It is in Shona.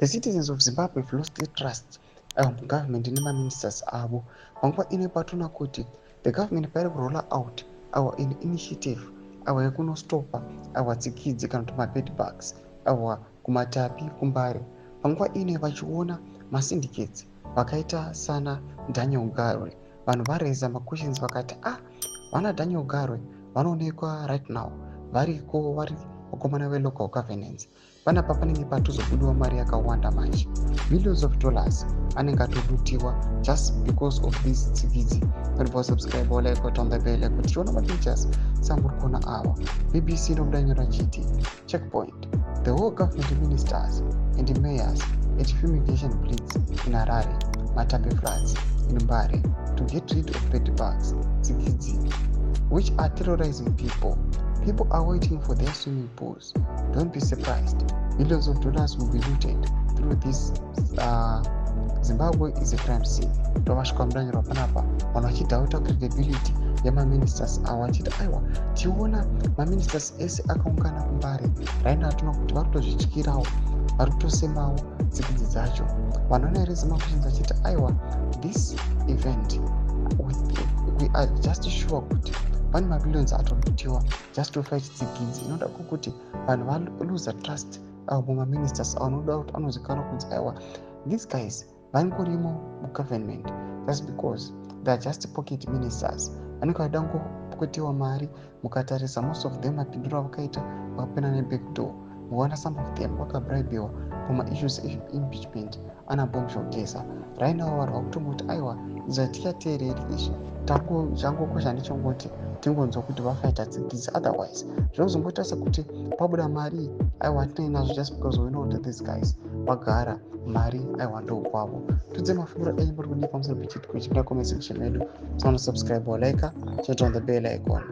The citizens of Zimbabwe have lost their trust mugovernment nemaministers avo. Panguva ino patona kuti the government pairi kurolla out our initiative awa yekunostopa awa tsikidzi kana kuti mabed bugs awa kuMatapi, kuMbare, panguva ino vachiona masyndicates vakaita sana Daniel Garwe, vanhu vareza maquestions vakati, "Ah, vana Daniel Garwe vanoonekwa right now variko, vari vakomana velocal governance." Panapa panenge patozobudiwa mari yakawanda manje, millions of dollars anenge atolootiwa just because of these tsikidzi. Anobva subscribe, like, turn the bell icon. Tichiona mapictures samuri kuona awa, BBC inobuda nyora chiti, "Checkpoint: the whole government ministers and mayors at fumigation blitz in Harare, Matapi Flats in Mbare to get rid of bed bugs, tsikidzi, which are terrorizing people. People are waiting for their swimming pools. Don't be surprised, millions of dollars will be looted through this. Zimbabwe is a crime scene." Ndovasvika mudanyorwa panapa, vanhu vachidoubta credibility yemaministers avo, vachiti aiwa, tiona maministers ese akaungana kuMbare right now, tinoona kuti vari kutozvityirawo, vari kutosemawo tsikidzi dzacho. Vanhu vanoraisa maquestions vachiti aiwa, this event we are just sure kuti pane mabillions atolootiwa just to fight tsikidzi. Inoda kuti vanhu valuza trust mumaministers avo, nokuda kuti anozikanwa kunzi aiwa, these guys vangorimo mugovernment just because they are just pocket ministers, vanenge vachida ngopoketiwa mari. Mukatarisa most of them, mapindiro avakaita, vakapinda nebackdoor. Mukaona some of them vakabribiwa pamaissues eimpeachment ana Bombshell Geza. Right now vanhu vakutomboti aiwa, izvi hatichateereri izvi, changokosha ndechongoti tingonzwa kuti vafaita tsikidzi. Otherwise zvinozongoita sekuti pabuda mari, aiwa, hatinei nazvo, just because we know that these guys vagara mari, aiwa, ndokwavo. Tudze mafungiro enyu muri kudii pamusoro pechiitiko ichi muda comment section medu. Sanosubscribe, walike, turn on the bell icon.